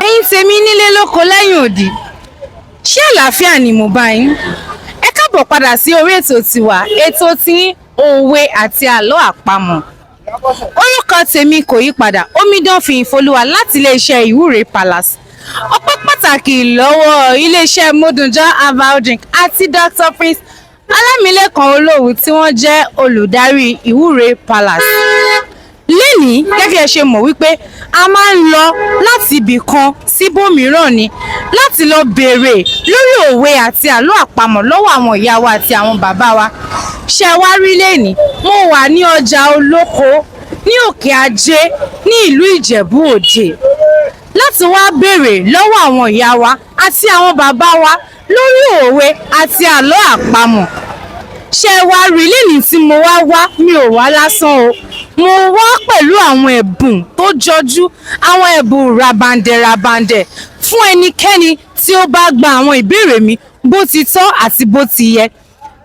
Ẹ̀yin tèmi nílé lóko lẹ́yìn òdì, ṣé àlàáfíà ni mo bá yín? Ẹ káàbọ̀ padà sí orí ètò tiwa, ètò tí òwe àti àlọ́ àpamọ̀. Orúkọ tèmi kò yí padà, Omidan Fìyìnfolúwa láti iléeṣẹ́ Ìwúre Palace. Ọpẹ́ pàtàkì lọ́wọ́ iléeṣẹ́ Modunjọ Herbal Drink àti Dr. Prince Ọlámilékan Olówu tí wọ́n jẹ́ olùdarí Ìwúre Palace. Lénìí, gẹ́gẹ́ ẹ ṣe mọ̀ wípé a máa ń lọ láti ibì kan síbòmíràn ni láti lọ béèrè lórí òwe àti àlọ́ àpamọ̀ lọ́wọ́ àwọn ìyá wa àti àwọn bàbá wa. Ṣé wá rí lénìí, mo wà ní ọjà Olóko ní Òkè Ajé ní ìlú Ìjẹ̀bú Òde láti wá béèrè lọ́wọ́ àwọn ìyá wa àti àwọn bàbá wa lórí òwe àti àlọ́ àpamọ̀. Ṣé wá rí lénìí tí mo wá wá, mi ò wá lásán o. Mo wá pẹ̀lú àwọn ẹ̀bùn tó jọjú, àwọn ẹ̀bùn ràbàǹdẹ̀ ràbàǹdẹ̀ fún ẹnikẹ́ni tí ó bá gba àwọn ìbéèrè mi bó ti tọ́ àti bó ti yẹ.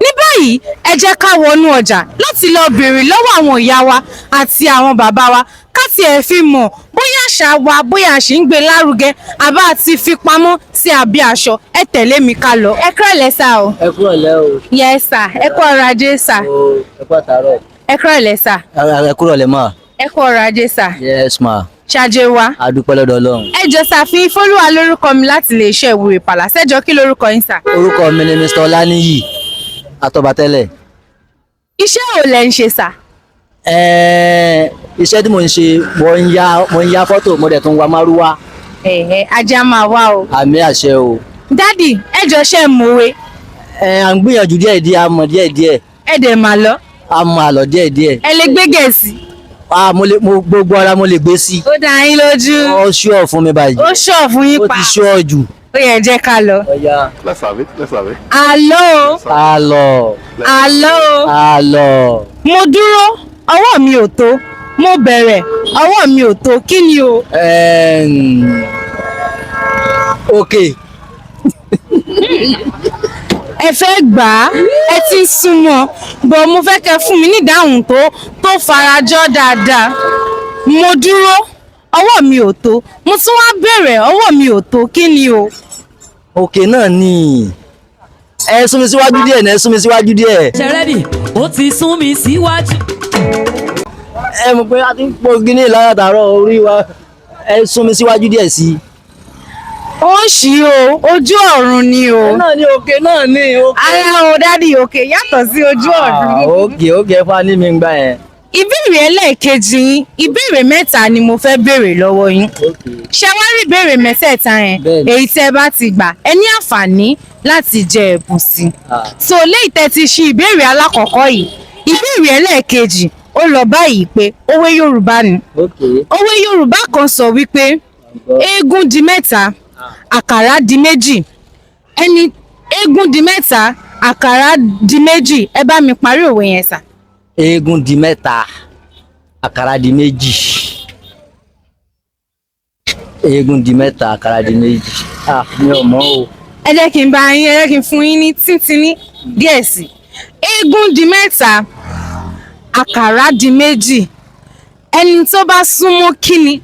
Ní báyìí, ẹ jẹ́ ká wọnú ọjà láti lọ béèrè lọ́wọ́ àwọn ìyá wa àti àwọn bàbá wa, ká tiẹ̀ fi mọ̀ bóyá àṣà wa, bóyá a ṣì ń gbé lárugẹ àbá ti fi pamọ́ sí abẹ́ aṣọ. Ẹ tẹ̀lé mi ká lọ. Ẹ kúrọ̀lẹ́ sà o. Ẹ kúrọ̀lẹ́ o. Yes sir, ẹ kú ọrọ̀ ajé sà. O, ẹ kú àtàárọ̀. Ẹ kúrọ̀lẹ́ sà. Ẹ kúrọ̀lẹ́ mà. Ẹ kú ọrọ̀ ajé sà. Yes ma. Ṣáájú wa. A dúpẹ́ lọ́dọ̀ Ọlọ́run. Ẹ jọ̀ọ́ sà, Fìyìnfolúwa lórúkọ mi láti lè ṣe Ìwúre Palace. Ẹ jọ̀ọ́, kí lórúkọ yín sà? Orúkọ mi ni Mr. Ọláníyì Atọ́batẹ́lẹ̀. Iṣẹ́ wo lẹ ń ṣe sà? Iṣẹ́ tí mò ń ṣe, mo ń ya fọ́tò, mo dẹ̀ tún wa márúwá. Ẹ̀hẹ́, ajá máa wá o. Àmín àṣẹ o. Daddy, ẹ jọ̀ọ́, ṣe mọ̀wé? À ń gbìyànjú díẹ̀ díẹ̀, a mọ̀ díẹ̀ díẹ̀. Ẹ dẹ̀ mà lọ. A mọ̀ àlọ́ díẹ̀ díẹ̀. Ẹ lè gbé Gẹ̀ẹ́sì? Ah, mo lè, mo gbogbo ara mo lè gbé sí. Ó dá yín lójú? Ó ṣúọ̀ fún mi báyìí. Ó ṣọ̀ fún yín Ó pa. ti ṣúọ̀ jù. Ó yẹ, jẹ́ ká lọ. Ọ̀ya. Let's have it. Let's have it. Àlọ́ o. Àlọ́. Àlọ́ o. Àlọ́. Mo dúró, ọwọ́ mi ò tó. Mo bẹ̀rẹ̀, ọwọ́ mi ò tó. Kí ni o? Òkè. Ẹ fẹ́ gbà á, ẹ ti ń súnmọ́ bọ̀. Mo fẹ́ kẹ́ fún mi ní ìdáhùn tó farajọ́ dáadáa. Mo dúró, ọwọ́ mi ò tó. Mo tún wá bẹ̀rẹ̀, ọwọ́ mi ò tó. Kí ni o? Òkè náà ni. Ẹ sún mi síwájú díẹ̀ náà, ẹ sún mi síwájú díẹ̀. Ṣe ready? Ó ti sún mi síwájú. Ẹ mọ̀ pé a ti ń pọ̀ gíní látàárọ̀ orí wa. Ẹ sún mi síwájú díẹ̀ sí i. Ó ṣí o, ojú ọ̀run ni o. Náà ni, òkè náà ni òkè. Ara o daddy, òkè yàtọ̀ sí ojú ọ̀run. Òkè fún ní mi ń gbà yẹn. Ìbéèrè ẹlẹ́ẹ̀kejì yín, ìbéèrè mẹ́ta ni mo fẹ́ béèrè lọ́wọ́ yín. Ṣé wá rí ìbéèrè mẹ́tẹ̀ẹ̀ta yẹn? Bẹ́ẹ̀ni. Èyí tẹ́ bá ti gbà, ẹ ní àǹfààní láti jẹ ẹ̀bùn sí i. So léyìí tẹ́ ti ṣe ìbéèrè alákọ̀ọ́kọ́ yìí, ìbéèrè ẹlẹ́ẹ̀kejì ó lọ báyìí pé òwe Yorùbá ni. Òwe Yorùbá kan sọ wípé eégún di mẹ́ta, àkàrà di méjì. Ẹni eégún di mẹ́ta, àkàrà di méjì, ẹ bá mi parí òwe yẹn sà. Eégún di mẹ́ta, àkàrà di méjì. Eégún di mẹ́ta, àkàrà di méjì. Ah, mi ò mọ̀ o. Ẹ jẹ́ kí n bá yín, ẹ jẹ́ kí n fún yín ní tíntínní díẹ̀ sí i. Eégún di mẹ́ta, àkàrà di méjì. Ẹni tó bá súnmọ́ kíni?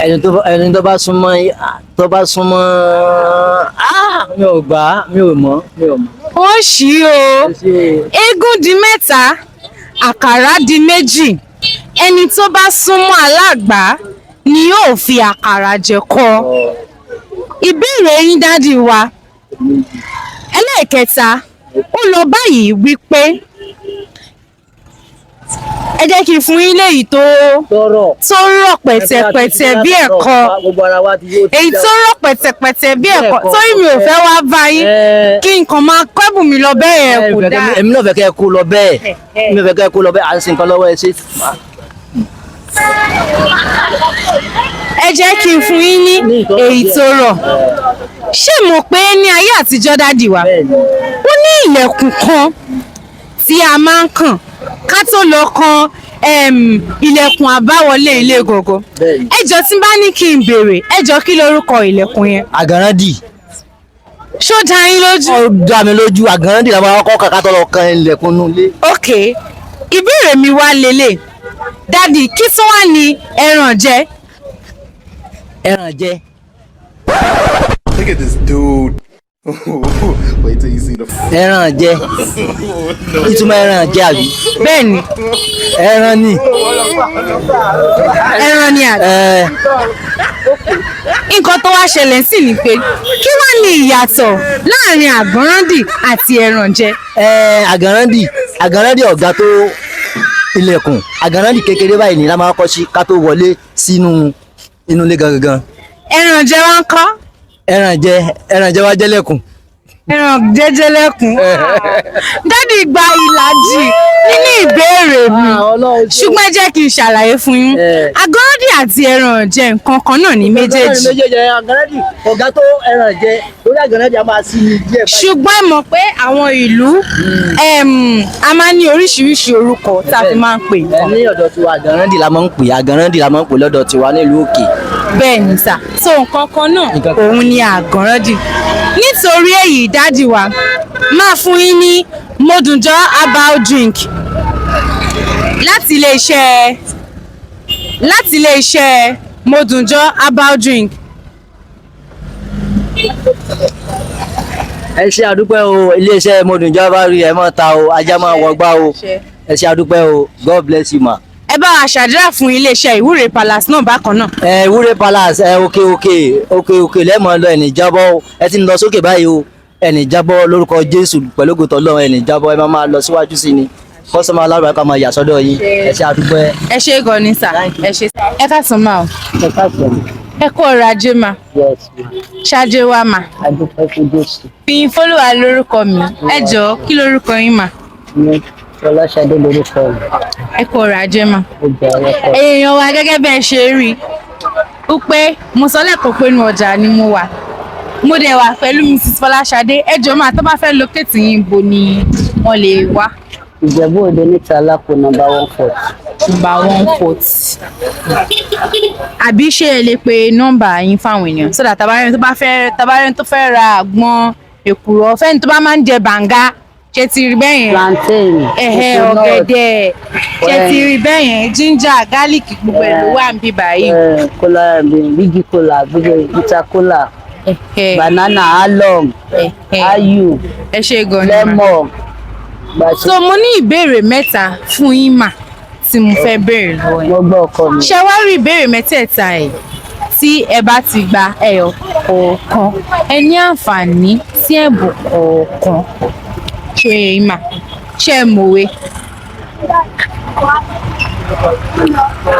Ẹni tó bá súnmọ́, ah, mi ò gbà á, mi ò mọ̀, mi ò mọ̀. Ó ṣí o. Eégún di mẹ́ta, àkàrà di méjì. Ẹni tó bá súnmọ́ alágbà ni yóò fi àkàrà jẹ̀kọ. Ìbéèrè yín, daddy wa, ẹlẹ́ẹ̀kẹta ó lọ báyìí wípé, ẹ jẹ́ kí n fún yín léyìí tó tọrọ tó rọ̀ pẹ̀tẹ̀pẹ̀tẹ̀ bí ẹ̀kọ. Gbogbo ara wa ti yóò ti Èyí tó rọ̀ pẹ̀tẹ̀pẹ̀tẹ̀ bí ẹ̀kọ, torí mi ò fẹ́ wá bá yín kí nǹkan máa kẹ́bùn mi lọ bẹ́ẹ̀ yẹn, kò dáa. Èmi náà fẹ́ kẹ́ ẹ kó lọ bẹ́ẹ̀, èmi náà fẹ́ kẹ́ ẹ kó lọ bẹ́ẹ̀. À ń sin nǹkan lọ́wọ́, ẹ ṣe. Ẹ jẹ́ kí n fún yín ní èyí tó rọ̀. Ṣé mo pé ní ayé àtijọ́, daddy wa, ó ní ilẹ̀kùn kan tí a máa ń kàn ká tó lọ kan ilẹ̀kùn àbáwọlé ilé gọ̀gọ̀. Ẹ jọ̀ọ́, tí n bá ní kí n béèrè, ẹ jọ̀ọ́, kí lorúkọ ilẹ̀kùn yẹn? Àgàràndì. Ṣó dá yín lójú? Ó dá mi lójú, àgàràndì làwọn akọ́kọ́ kàkà tó lọ kan ilẹ̀kùn nulẹ̀. Ok, ìbéèrè mi wá lélẹ̀, daddy, kí tún wá ní ẹran jẹ? Ẹran jẹ. Look at this dude. Wait till you see the. Ẹran jẹ. Ìtumọ̀ ẹran jẹ àbí? Bẹ́ẹ̀ ni. Ẹran ni. Ẹran ni àbí? Ẹ. Nǹkan tó wá ṣẹlẹ̀ sí ni pé kí wá ní ìyàtọ̀ láàrin àgànràndì àti ẹran jẹ? Ẹ, àgànràndì, àgànràndì ọ̀gá tó ilẹ̀kùn. Àgànràndì kékeré báyìí ni la máa kọ́ sí ká tó wọlé sínú inú ilé gangan. Ẹran jẹ wá ń kọ́? Ẹran jẹ, ẹran jẹ wá jẹ́lẹ̀kùn. Ẹran jẹjẹ lẹ́kùn. Daddy gba ìlàjì nínú ìbéèrè mi, ṣùgbọ́n ẹ jẹ́ kí n ṣàlàyé fún yín. Àgànràndì àti ẹran jẹ nǹkan kan náà ní méjèèjì. Méjèèjì. Àgànràndì ọ̀gá tó ẹran jẹ lórí àgànràndì a máa sí ní díẹ̀ báyìí. Ṣùgbọ́n ẹ mọ̀ pé àwọn ìlú, a máa ń ní oríṣiríṣi orúkọ tá a fi máa ń pè Ẹ nǹkan. ní ọ̀dọ̀ tiwa àgànràndì la máa ń pè, àgànràndì la máa ń pè lọ́dọ̀ tiwa nílùú òkè. Bẹ́ẹ̀ ni sà. So nǹkan kan náà Nǹkan kan. òun ni àgànràndì. Nítorí èyí, daddy wa, máa fún yín ní Mọ́dùnjọ́ herbal drink láti iléeṣẹ́ Mọ́dùnjọ́ herbal drink. Ẹ ṣe àdúpẹ́ o. Iléeṣẹ́ Mọ́dùnjọ́ bá rí ẹ mọ́ ta o, ajá máa wọgbá o. Ẹ ṣe àdúpẹ́ o. God bless you, ma. Ẹ bá wa ṣàdúrà fún iléeṣẹ́ Ìwúre Palace náà bákan náà. Ẹ Ìwúre Palace, ẹ òkè òkè òkè òkè lẹ́mọ̀ lọ, ẹnì jábọ́ o. Ẹ ti ń lọ sókè báyìí o, ẹnì jábọ́ lórúkọ Jésù. Pẹ̀lú ògo t'Ọlọ́run, ẹnì jábọ́. Ẹ máa máa lọ síwájú sí ni, customer alárùbá máa yà sọ́dọ̀ yín. Ẹ ṣe àdúpẹ́. Ẹ ṣe gan ni sà. Ẹ ṣe. Ẹ káàsán mà o. Ẹ káàsán. Ẹ kú ọrọ̀ ajé mà. Yes, ma. Ṣáájú wa mà. Adúpẹ́ fún Jésù. Fìyìn Fọlúwa lórúkọ mi. Ẹ jọ̀ọ́, kí lórúkọ yín mà? Mi Fọláṣadé lórúkọ mi. Ẹ kú ọrọ̀ ajé mà. Ó jẹ́ ọlọ́kọ. Èèyàn wa, gẹ́gẹ́ bẹ́ẹ̀ ṣe rí i ó pé mo sọ lẹ́ẹ̀kan pé inú ọjà ni mo wà, mo dẹ̀ wà pẹ̀lú Mrs Fọláṣadé. Ẹ jọ̀ọ́ máa, tó bá fẹ́ locate yín, ibo ni wọ́n lè wá? Ìjẹ̀bú Òde níta Alápò, number 140. Number 140. Àbí ṣé ẹ lè pe nọ́mbà yín fáwọn èèyàn, so that tabarẹ́ni tó bá fẹ́, tabarẹ́ni tó fẹ́ ra àgbọn, èkùrọ́, fẹ́ni tó bá máa ń jẹ bàǹgá, ṣe ti rí bẹ́ẹ̀ yẹn? Plantain. Ẹ̀hẹ́. Coconut. Ọ̀gẹ̀dẹ̀, ṣe ti rí bẹ́ẹ̀ yẹn? Ginger, garlic, gbogbo ẹ̀ ló wà níbí báyìí. Kola, bigi kola, gbogbo bitter kola, banana, along, ayu, Ẹ ṣe gan ni ma. lemon. Gbàtí So mo ní ìbéèrè mẹ́ta fún yín mà tí mo fẹ́ béèrè lọ́wọ́ yín. Mo gbọ́, ọkọ mi. Ṣé wá rí ìbéèrè mẹ́tẹ̀ẹ̀ta ẹ̀, tí ẹ bá ti gba ẹyọ kọ̀ọ̀kan, ẹ ní àǹfààní sí ẹ̀bùn kọ̀ọ̀kan. Ṣé yín mà? Ṣé ẹ mọ̀wé?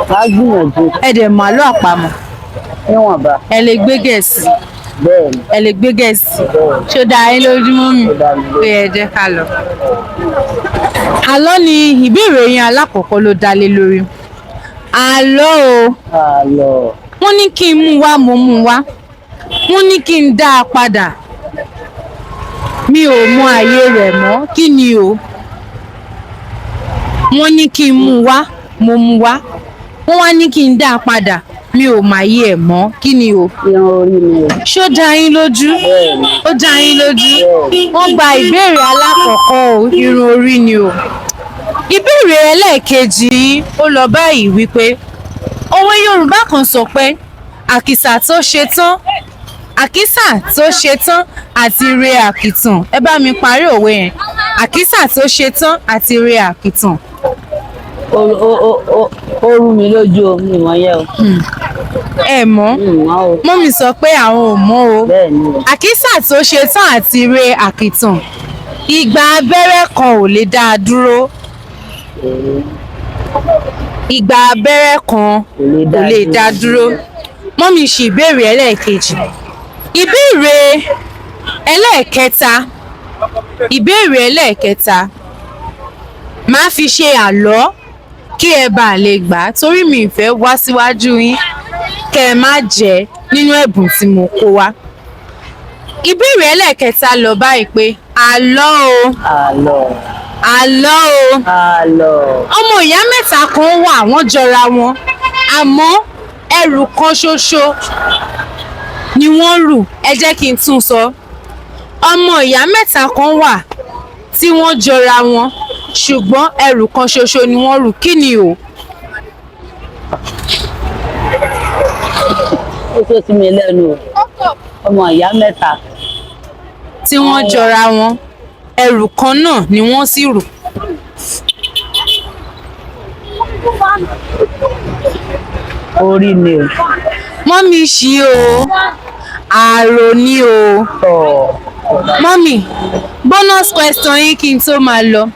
Má gbìyànjú. Ẹ dẹ̀ mọ̀ àlọ́ àpamọ̀? Níwọ̀nba. Ẹ lè gbé Gẹ̀ẹ́sì? Bẹ́ẹ̀ ni. Ẹ lè gbé Gẹ̀ẹ́sì. Ṣó dáa yín lójúmọ́ mi? Ó dá mi lójú. Pé ẹ jẹ́ ká lọ. Àlọ́ ni ìbéèrè yín alákọ̀ọ́kọ́ ló dá lé lórí. Àlọ́ o. Àlọ́. Wọ́n ní kí n mú wá, mo mú wá. Wọ́n ní kí n dá a padà, mi ò mọ ààyè rẹ̀ mọ́. Kí ni o? Wọ́n ní kí n mú wá, mo mú wá. Wọ́n wá ní kí n dá a padà, mi ò mọ ààyè ẹ̀ mọ́. Kí ni o? Irun orí mi o. Ṣó dá yín lójú? Ó dá yín lójú? Wọ́n gba ìbéèrè alákọ̀ọ́kọ́ o. Irun orí ni o. Ìbéèrè ẹlẹ́ẹ̀kejì yín, ó lọ báyìí wípé òwe Yorùbá kan sọ pé àkìsà tó ṣe tán, àkísà tó ṣe tán àti re àkìtàn. Ẹ bá mi parí òwe yẹn. Àkísà tó ṣe tán àti re àkìtàn. Ó rú mi lójú o, mi mọ̀ yẹn o. Ẹ mọ̀? Mi mọ̀ o. Mummy sọ pé àwọn ò mọ̀ o. Bẹ́ẹ̀ ni o. Àkísà tó ṣe tán àti re àkìtàn, ìgbà abẹ́rẹ́ kan ò lè dá a dúró. Ìgbà abẹ́rẹ́ kan Kò lè kò dá lè dá dúró. Mummy ṣe ìbéèrè ẹlẹ́ẹ̀kejì. Ìbéèrè ẹlẹ́ẹ̀kẹta, ìbéèrè ẹlẹ́ẹ̀kẹta máa fi ṣe àlọ́ kí ẹ bàa lè gbà á, torí mi ì fẹ́ wá síwájú yín kẹ́ ẹ má jẹ nínú ẹ̀bùn tí mo kó wá. Ìbéèrè ẹlẹ́ẹ̀kẹta lọ báyìí pé àlọ́ o. Àlọ́. Àlọ́ o. Àlọ́. Ọmọ ìyá mẹ́ta kan wà, wọ́n jọra wọn, àmọ́ ẹrù kan ṣoṣo ni wọ́n rù. Ẹ jẹ́ kí n tún sọ. Ọmọ ìyá mẹ́ta kan wà tí wọ́n jọra wọn, ṣùgbọ́n ẹrù kan ṣoṣo ni wọ́n rù. Kí ni o? Ó tó sí mi lẹ́nu o. Ọmọ ìyá mẹ́ta. Tí wọ́n jọra wọn, ẹrù kan náà ni wọ́n sì rù. Orí ni o. Mummy ṣí o, àrò ni o. Tọ̀. Mummy, bonus question yín kí n tó máa lọ.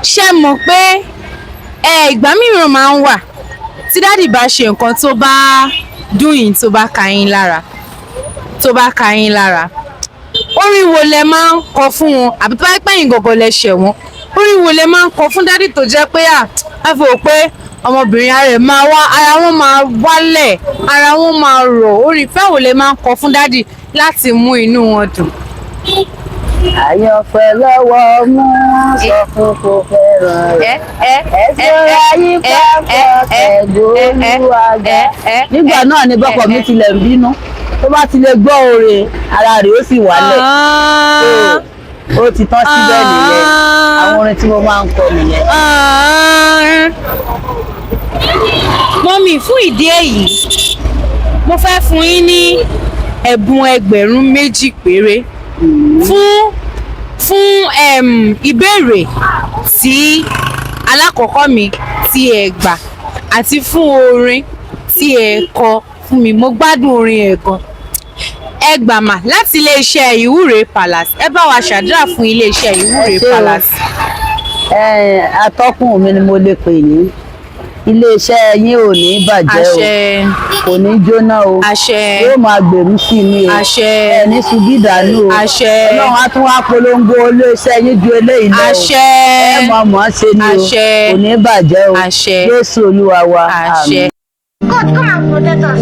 Ṣé mọ̀ pé ẹ ìgbà mìíràn máa ń wà tí daddy bá ṣe nǹkan tó bá dùn yín, tó bá ka yín lára, tó bá ka yín lára, orin wo lẹ máa ń kọ fún wọn? Àbí tó bá pẹ́ yín gọ̀gọ̀ lẹ ṣẹ̀ wọ́n, orin wo lẹ máa ń kọ fún daddy tó jẹ́ pé à fi wò pé ọmọbìnrin ara ẹ̀ máa wá, ara wọn máa wálẹ̀, ara wọn máa rọ̀? Orin ìfẹ́ wo lẹ máa ń kọ fún daddy láti mú inú wọn dùn? Àyànfẹ́ lọ́wọ́ mú sọ fún kò fẹ́ràn rẹ̀. Ẹ ṣọ́ra yín pápá kẹ̀gbọ́n. Nígbà náà ni bọ́kọ mi tilẹ̀ ń bínú. Tó bá ti lè gbọ́ oore, ara rẹ̀ ó sì wálẹ̀. Ó ti tán síbẹ̀ nìyẹn. Àwọn orin tí mo máa ń kọ nìyẹn. Mummy, fún ìdí èyí, mo fẹ́ fún yín ní ẹ̀bùn 2,000 péré fún ìbéèrè tí alákọ̀ọ́kọ́ mi tí ẹ gbà àti fún orin tí ẹ kọ fún mi. Mo gbádùn orin ẹ̀ gan. Ẹ gbà mà láti iléeṣẹ́ Ìwúre Palace. Ẹ bá wa ṣàdúrà fún iléeṣẹ́ Ìwúre Ẹ ṣé o. Palace. Atọ́kùn mi ni mo lè pè yín. Iléeṣẹ́ yín ò ní bàjẹ́ o. Àṣẹ. Kò ní jóná o. Àṣẹ. Yóò máa gbèrú sí i ní o. Àṣẹ. Ẹ ní ṣubú ìdánù o. Àṣẹ. Ọlọ́run á tún wá polongo iléeṣẹ́ yín ju eléyìí lọ o. Àṣẹ. Ẹ mọ̀ mọ̀ ṣe ni o. Àṣẹ. Kò ní bàjẹ́ o. Àṣẹ. Jésù Olúwa wa. Àṣẹ. Àmín. God, come and protect us,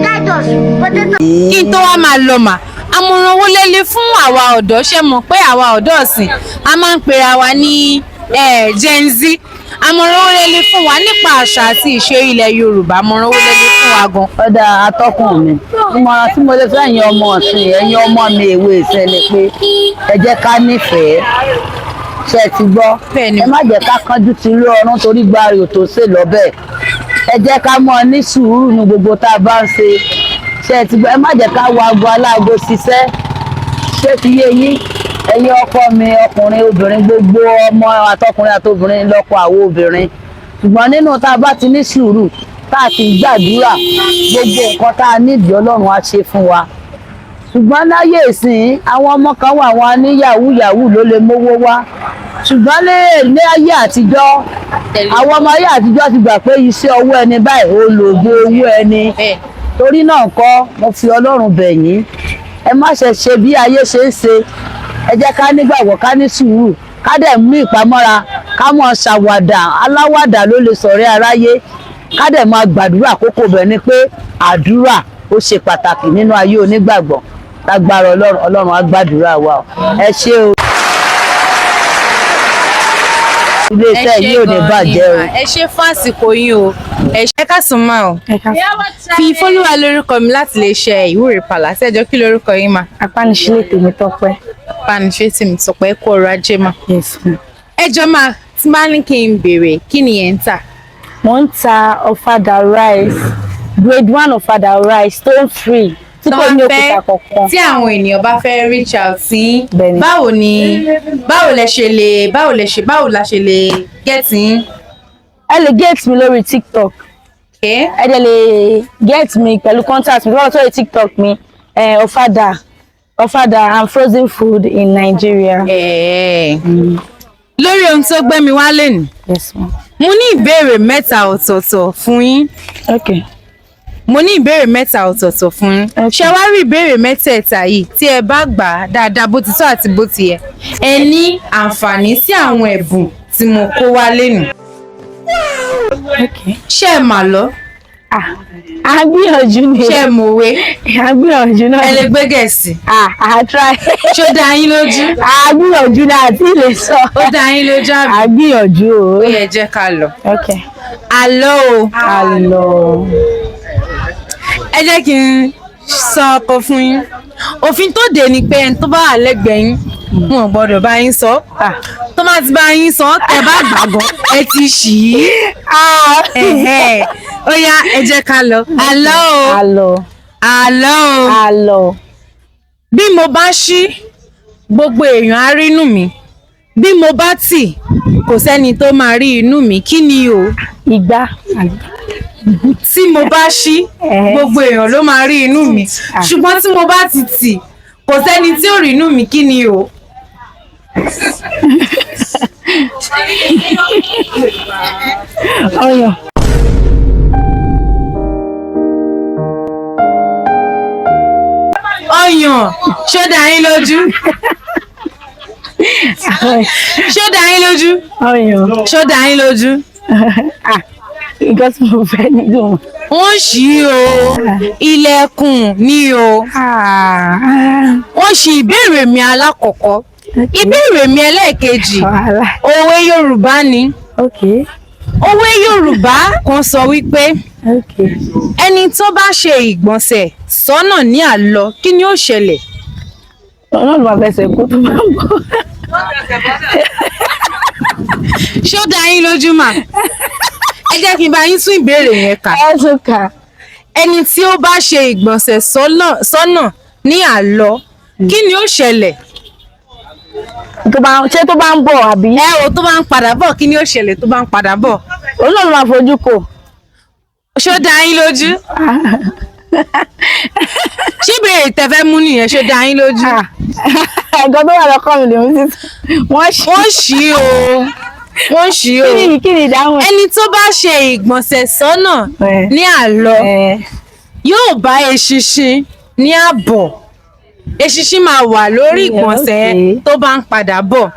guide us, protect us. Kí n tó wá máa lọ mà, àmọ̀ràn wo lẹ lè fún àwa ọ̀dọ́? Ṣe mọ̀ pé àwa ọ̀dọ́ ọ̀sìn a máa ń pera wa ní Gen Z? Àmọ̀ràn wo lẹ lè fún wa nípa àṣà àti ìṣe ilẹ̀ Yorùbá? Àmọ̀ràn wo lẹ lè fún wa gan? Ọ̀dà, atọ́kùn mi, ìmọ̀ràn tí mo lè fẹ́ ẹ̀yin ọmọ ọ̀sìn, ẹ̀yin ọmọ mi èwe ìsìn ni pé ẹ jẹ́ ká nífẹ̀ẹ́. Ṣe ẹ ti gbọ́? Bẹ́ẹ̀ni. Ẹ má jẹ́ ká kánjú ti rí ọrùn torí gbárí ò tó ṣe lọ́bẹ̀. Ẹ jẹ́ ká mọ̀ ní sùúrù ní gbogbo tá a bá ń ṣe. Ṣe ẹ ti gbọ́? Ẹ má jẹ́ ká wo aago aláago ṣiṣẹ́. Ṣé ti yé yín? Ẹ̀yin ọkọ mi, ọkùnrin, obìnrin, gbogbo ọmọ, àtọkùnrin àtobìnrin, lọ́kọ àwọn obìnrin. Ṣùgbọ́n nínú tá a bá ti ní sùúrù, tá a ti gbàdúrà, gbogbo nǹkan tá a nídìí, Ọlọ́run á ṣe fún wa. Ṣùgbọ́n láyé ìsìn, àwọn ọmọ kan wà, wọn ní yahoo yahoo ló lè mówó wá. Ṣùgbọ́n ní ayé àtijọ́, àwọn ọmọ ayé àtijọ́ ti gbà pé iṣẹ́ ọwọ́ ẹni báyìí ó lògùn owó ẹni. Torí náà kọ́, mo fi Ọlọ́run bẹ̀ yín, ẹ má ṣe ṣe bí ayé ṣe ń ṣe. Ẹ jẹ́ ká nígbàgbọ́, ká ní sùúrù, ká dẹ̀ mú ìpamọ́ra, ká mọ̀ ṣàwàdà. Aláwàdà ló lè sọ̀rẹ́ aráyé. Ká dẹ̀ máa gbàdúrà. Kókó bẹ̀ ni pé àdúrà ó ṣe pàtàkì nínú ayé onígbàgbọ́. Lágbára Ọlọ́run, Ọlọ́run á gbàdúrà wa o. Ẹ ṣé o, iléeṣẹ́ yìí ò ní bàjẹ́ o. Ẹ ṣé fún àsìkò yín o. Ẹ ṣé, ká sùn máa o. Fi Fọlúwa lórúkọ mi láti lè ṣe Ìwúre Palace. Ẹ jọ̀ọ́, kí lórúkọ yín mà? Apániṣílẹ̀ Tèmítọ́pẹ́. Apániṣe Tèmítọ́pẹ́, kú ọrọ̀ ajé mà. Yes, ma'am. Ẹ jọ̀ọ́ máa, tí máa ní kí n béèrè, kí ni ẹ̀ ń tà? Mo ń ta ọ̀fadà rice, grade one ọ̀fadà rice, stone free, tí kò ní òkúta kankan. Tí àwọn ènìyàn bá fẹ́ reach out sí, Bẹ́ẹ̀ni. báwo ni báwo lẹ ṣe lè báwo lẹ ṣe báwo la ṣe lè get yín? Ẹ lè get mi lórí TikTok. Okay. Ẹ dẹ̀ lè get mi pẹ̀lú contact mi tó bá lọ sórí TikTok mi, ọ̀fadà and frozen food in Nigeria. Lórí ohun tó gbé mi wá lénìí, Yes, ma'am. mo ní ìbéèrè mẹ́ta ọ̀tọ̀ọ̀tọ̀ fún yín. Okay. Mo ní ìbéèrè mẹ́ta ọ̀tọ̀ọ̀tọ̀ fún yín. Okay. Ṣé wá rí ìbéèrè mẹ́tẹ̀ẹ̀ta yìí, tí ẹ bá gbà á dáadáa bó ti tọ́ àti bó ti yẹ, ẹ ní àǹfààní sí àwọn ẹ̀bùn tí mo kó wá lénìí. Okay. Ṣé ẹ mà lọ? Ah, à ń gbìyànjú ni. Ṣé ẹ mọ̀wé? À ń gbìyànjú náà. Ẹ lè gbé Gẹ̀ẹ́sì? Ah, à try. Ṣó dá yín lójú? À ń gbìyànjú náà àti lè sọ. Ó dá yín lójú àbí? À ń gbìyànjú o. Ó yẹ, jẹ́ ká lọ. Okay. Àlọ́ o. Àlọ́. Ẹ jẹ́ kí n sọ ọkọ fún yín. Òfin tó dé ni pé ẹni tó bá wà lẹ́gbẹ̀ẹ́ yín, wọn ò gbọ́dọ̀ bá yín sọ. Tó má ti bá yín sọ, tẹ́ bá gbàgbọ́, ẹ ti ṣì í. Ẹ̀hẹ́. Ó yá, ẹ jẹ́ ká lọ. Àlọ́ o. Àlọ́. Àlọ́ o. Àlọ́. Bí mo bá ṣí, gbogbo èèyàn á rí inú mi. Bí mo bá tì, kò sẹ́ni tó máa rí inú mi. Kí ni o? Ìgbá. Tí mo bá ṣí, gbogbo èèyàn ló máa rí inú mi. Ṣùgbọ́n tí mo bá ti tì, kò sẹ́ni tí ò rí inú mi. Kí ni o? Ọyàn. Ọyàn, ṣó dá yín lójú? Ṣó dá yín lójú? Ọyàn. Ṣó dá yín lójú? Ah, nǹkan tí mo fẹ́ nínú. Wọ́n ṣí o, ilẹ̀kùn ni o. Wọ́n ṣí ìbéèrè mi alákọ̀ọ́kọ́. Ìbéèrè mi ẹlẹ́ẹ̀kejì, Wàhálà. òwe Yorùbá ni. Okay. Òwe Yorùbá kan sọ wípé Okay. ẹni tó bá ṣe ìgbọ̀nsẹ̀ sọ́nà ní àlọ, kí ni ó ṣẹlẹ̀? Ọlọ́run máa fẹsẹ̀ kó tó máa ń bọ̀. Ṣé ó dá yín lójú mà? Ẹ jẹ́ kí n bá yín tún ìbéèrè yẹn kà. Ẹ tún kà. Ẹni tí ó bá ṣe ìgbọ̀nsẹ̀ sọ́nà ní àlọ, kí ni ó ṣẹlẹ̀? Tó bá ṣé tó bá ń bọ̀ àbí? Ẹ o, tó bá ń padà bọ̀, kí ni ó ṣẹlẹ̀ tó bá ń padà bọ̀? Ọlọ́run máa fojú kò. Ṣó dá yín lójú? Ṣé ìbéèrè tẹ́ fẹ́ mú nìyẹn? Ṣó dá yín lójú? Ẹ̀gbọ́n tó wà lọ́kàn mi lèmi sí. Wọ́n ṣí. Wọ́n ṣí o, wọ́n ṣí o. Kí ni ìdáhùn ẹ̀? Ẹni tó bá ṣe ìgbọ̀nsẹ̀ sọ́nà ní àlọ yóò bá eṣinṣin ní àbọ̀. Eṣinṣin máa wà lórí ìgbọ̀nsẹ̀ tó bá ń padà bọ̀.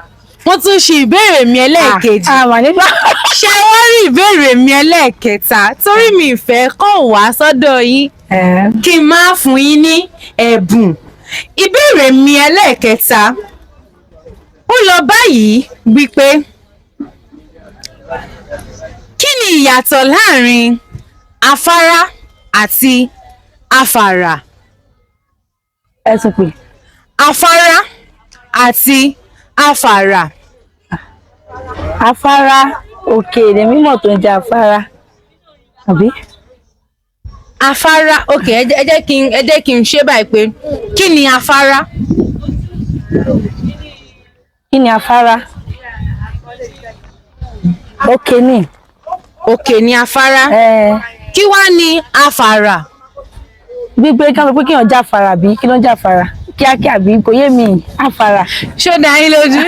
Wọ́n tún ṣe ìbéèrè mi ẹlẹ́ẹ̀kejì. Àmà nígbà. Ṣé wọ́n rí ìbéèrè mi ẹlẹ́ẹ̀kẹta? Torí mi ìfẹ́ kàn wá sọ́dọ̀ yín kí n má fún yín ní ẹ̀bùn. Ìbéèrè mi ẹlẹ́ẹ̀kẹta ó lọ báyìí wípé kí ni ìyàtọ̀ láàrin afárá àti afàrà? Ẹ tún pè. Afárá àti afàrà. Afárá òkè lèmi mọ̀ tó ń jẹ́ afárá. Àbí? Afárá, ok, ẹ jẹ́ kí n, ẹ jẹ́ kí n ṣe báyìí pé kí ni afárá? Kí ni afárá? Òkè ni. Òkè ni afárá. Kí wá ni afàrà? Gbígbé ká sọ pé kéèyàn jáfara àbí kí ló ń jáfara? Kíákíá àbí kò yé mi afárá. Ṣó dá yín lójú?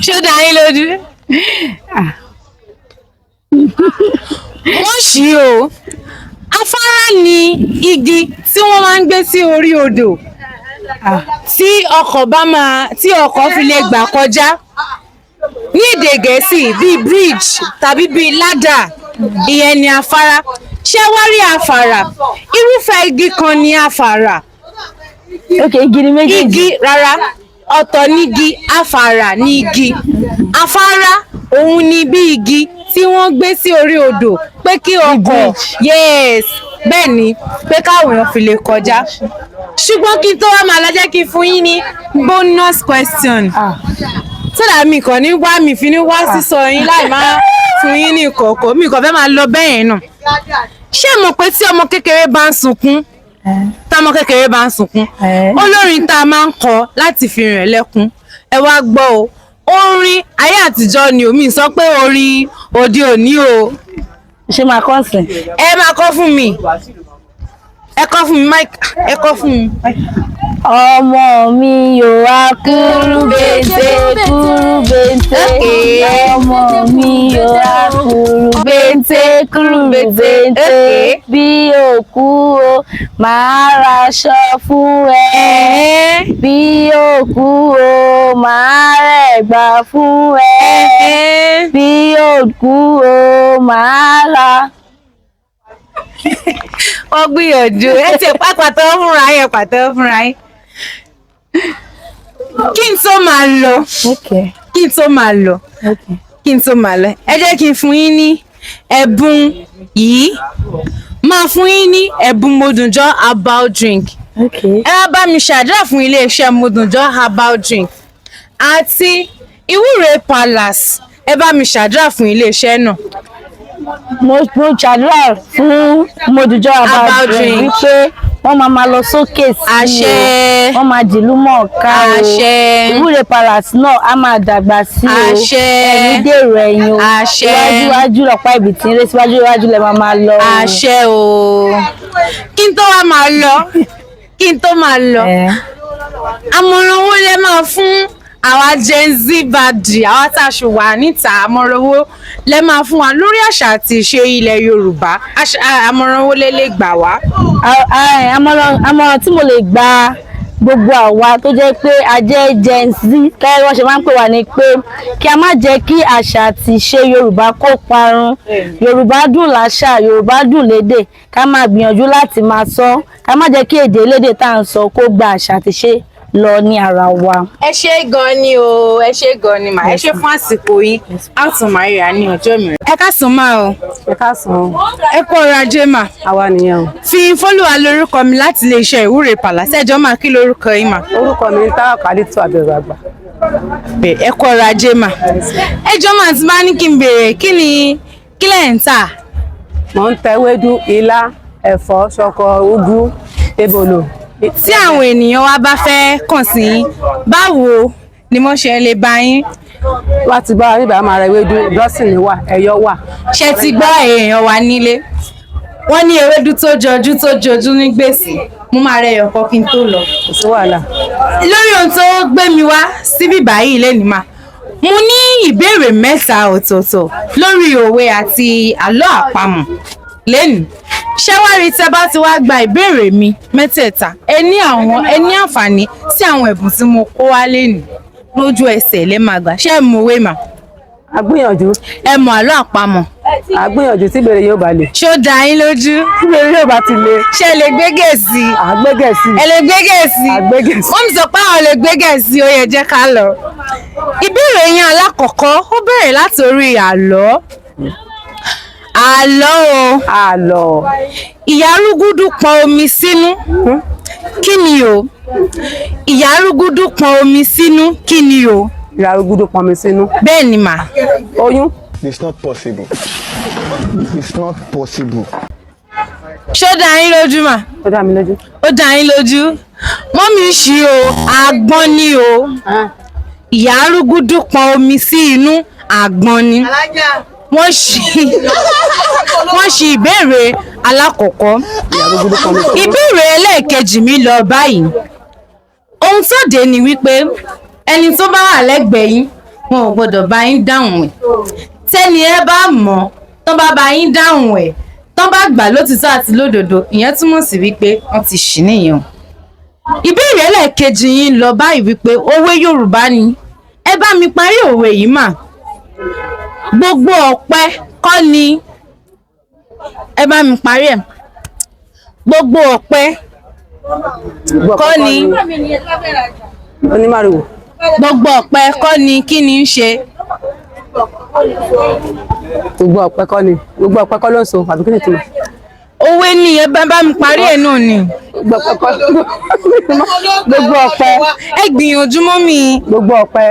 Ṣó dá yín lójú? Wọ́n ṣí o. Afárá ni igi tí wọ́n máa ń gbé sí orí odò tí ọkọ̀ bá máa tí ọkọ̀ fi lè gbà kọjá. Ní èdè Gẹ̀ẹ́sì bíi bridge tàbí bíi ladder, ìyẹn ni afárá. Ṣé wá rí afàrà? Irúfẹ́ igi kan ni afàrà. Ok, igi ni méjèèjì. Igi rárá, ọ̀tọ̀ nígi, afàrà ní igi. Afárá òun ni bí igi tí wọ́n gbé sí orí odò pé kí ọkọ̀, yes, bẹ́ẹ̀ ni, pé káwọn èèyàn fi lè kọjá. Ṣùgbọ́n kí n tó wá máa lọ, jẹ́ kí n fún yín ní bonus question. So that mi kàn ní wá mi fi ní wá sísọ yín láì máa fún yín ní ìkọ̀kọ̀, mi kàn fẹ́ máa lọ bẹ́ẹ̀ yẹn náà. Ṣé mọ̀ pé tí ọmọ kékeré bá ń sunkún, tọmọ kékeré bá ń sunkún, olórin tá a máa ń kọ láti fi rìn lẹ́kún? Ẹ wá gbọ́ o, orin ayé àtijọ́ ni, omi sọ pé orin òde òní o. Ṣé máa kọ́ sìn? Ẹ máa kọ fún mi. Ẹ kọ fún mi, Mike, ẹ kọ fún mi. Ọmọ mi yóò wá kúrú bèntè, kúrú bèntè. Ọmọ mi yóò wá kúrú bèntè, kúrú bèntè. Bí òkú o, màá raṣọ fún ẹ. Bí òkú o, màá rẹ̀gbà fún ẹ. Bí òkú o, màá ra. Wọ́n gbìyànjú. Ẹ ti pàtẹ́wọ́ fúnra yín, ẹ pàtẹ́wọ́ fúnra yín. Kí n tó máa lọ, kí n tó máa lọ, kí n tó máa lọ, ẹ jẹ́ kí n fún yín ní ẹ̀bùn yìí. Máa fún yín ní ẹ̀bùn Modùnjọ́ herbal drink. Ẹ wá bá mi ṣàdúrà fún iléeṣẹ́ Modùnjọ́ herbal drink àti Ìwúre Palace. Ẹ bá mi ṣàdúrà fún iléeṣẹ́ náà. Mo ṣàdúrà fún Modùjọ́ Herbal Herbal Drink Drink. wípé wọ́n máa máa lọ sókè sí i Àṣẹ. o, wọ́n máa dìlú mọ̀ọ́ká o. Àṣẹ. Ìwúre Palace náà á máa dàgbà sí o. Àṣẹ. Ẹ̀mí dèrò ẹ̀yìn o. Àṣẹ. Iwájú iwájú lọ̀pá ìbìtì ń ré síwájú, iwájú lẹ máa máa lọ o. Àṣẹ o. Kí n tó wá máa lọ, kí n tó máa lọ, àmọ̀ràn wo lẹ máa fún àwa Gen Z bàdì, àwa tá a ṣì wà níta? Àmọ̀ràn wo lẹ máa fún wa lórí àṣà àti ìṣe ilẹ̀ Yorùbá? Àmọ̀ràn wo lẹ lè gbà wá? Àmọ̀ràn tí mo lè gba gbogbo àwa tó jẹ́ pé a jẹ́ Gen Z, kẹ́rẹ́ wọ́n ṣe máa ń pè wá ní pé kí a má jẹ́ kí àṣà àti ìṣe Yorùbá kó parun. Yorùbá dùn láṣà, Yorùbá dùn lédè. Ká máa gbìyànjú láti máa sọ, ká má jẹ́ kí èdè elédè tá à ń sọ kó gba àṣà àti ìṣe lọ ní ara wa. Ẹ ṣé gan ni o, ẹ ṣé gan ni mà, ẹ ṣé fún àsìkò yín. A tún máa ríra ní ọjọ́ mìíràn. Ẹ káàsán máa o. Ẹ káàsán. Ẹ kú ọrọ̀ ajé mà. Àwa nìyẹn o. Fi fọ́lùwà lórúkọ mi láti iléeṣẹ́ Ìwúre Palace. Ẹjọ́ máa kí lórúkọ yín mà? Orúkọ mi ní Táwàkálítù Àbẹ̀rù Àgbà. Ẹ kú ọrọ̀ ajé mà. Ẹjọ́ máa ti máa ní kí n béèrè, kí ni kí lẹ̀ ń tà? Mò ń ta ewédú, ilá, ẹ̀fọ́, ṣọkọ, úgú, ebòlò. Tí àwọn ènìyàn wa bá fẹ́ kàn sí yín, báwo ni wọ́n ṣe lè bá yín? Wá ti bá níbà máa ra ewédú, dọ́sìnì wà, ẹ̀yọ wà. Ṣé ti gbọ́, èèyàn wa nílé? Wọ́n ní ewédú tó jọjú tó jọjú ní gbèsè. Mo máa rẹ ẹyọ̀kan kí n tó lọ. Kò sí wàhálà. Lórí ohun tó gbé mi wá síbí báyìí lẹ́nìí mà, mo ní ìbéèrè mẹ́ta ọ̀tọ̀ọ̀tọ̀ lórí òwe àti àlọ́ àpamọ̀ lẹ́nìí. Ṣé wá rí, tẹ́ bá ti wá gba ìbéèrè mi mẹ́tẹ̀ẹ̀ta, ẹ ní àǹfààní sí àwọn ẹ̀bùn tí mo kó wá lẹ́nìí. Lójú ẹsẹ̀ lẹ́ máa gbà. Ṣé ẹ mọ̀ òwe mà? A gbìyànjú. Ẹ mọ̀ àlọ́ àpamọ̀? A gbìyànjú tí ìbéèrè yóò bá le. Ṣé ó dá yín lójú? Tí ìbéèrè yóò bá ti le. Ṣé ẹ lè gbé Gẹ̀ẹ́sì? À gbé Gẹ̀ẹ́sì. Ẹ lè gbé Gẹ̀ẹ́sì? À gbé Gẹ̀ẹ́sì. Wọ́n sọ pé àwọn lè gbé Gẹ̀ẹ́sì, ó yẹ jẹ́ ká lọ. Ìbéèrè yín alákọ̀ọ́kọ́, ó bẹ̀rẹ̀ láti orí àlọ́. Àlọ́ o. Àlọ́. Ìyá arúgúdù pọn omi sínú. Kí ni o? Ìyá arúgúdù pọn omi sínú. Kí ni o? Ìyá arúgúdù pọn omi sínú. Bẹ́ẹ̀ ni mà. Oyún. It's not possible. It's not possible. Ṣé ó dá yín lójú mà? Ó dá mi lójú. Ó dá yín lójú. Mọ́mí ṣí o, àgbọn ni o. Ìyá arúgúdù pọn omi sí inú, àgbọn ni. Wọ́n ṣí ìbéèrè alákọ̀ọ́kọ́. Ìbéèrè ẹlẹ́ẹ̀kejì mi lọ báyìí. Ohun tó dé ni wípé ẹni tó bá wà lẹ́gbẹ̀ẹ́ yín, wọn ò gbọ́dọ̀ bá yín dáhùn ẹ̀. Tẹ́ni ẹ bá mọ̀, tán bá bá yín dáhùn ẹ̀, tán bá gbà lótìtọ́ àti lódodo, ìyẹn túmọ̀ sí wípé wọ́n ti ṣì nìyẹn o. Ìbéèrè ẹlẹ́ẹ̀kejì yín lọ báyìí wípé òwe Yorùbá ni. Ẹ bá mi parí òwe yìí mà. Gbogbo ọ̀pẹ kọ́ ni, ẹ bá mi parí ẹ̀. Gbogbo ọ̀pẹ kọ́ ni Onímàrìwò. Gbogbo ọ̀pẹ kọ́ ni kí ni ń ṣe? Gbogbo ọ̀pẹ kọ́ ni, gbogbo ọ̀pẹ kọ́ ló ń so, àbí kí ni ìtumọ̀? Òwe ni, ẹ bá mi parí ẹ̀ náà ni. Gbogbo ọ̀pẹ kọ́, gbogbo ọ̀pẹ. Ẹ gbìyànjú mọ́ mi. Gbogbo ọ̀pẹ.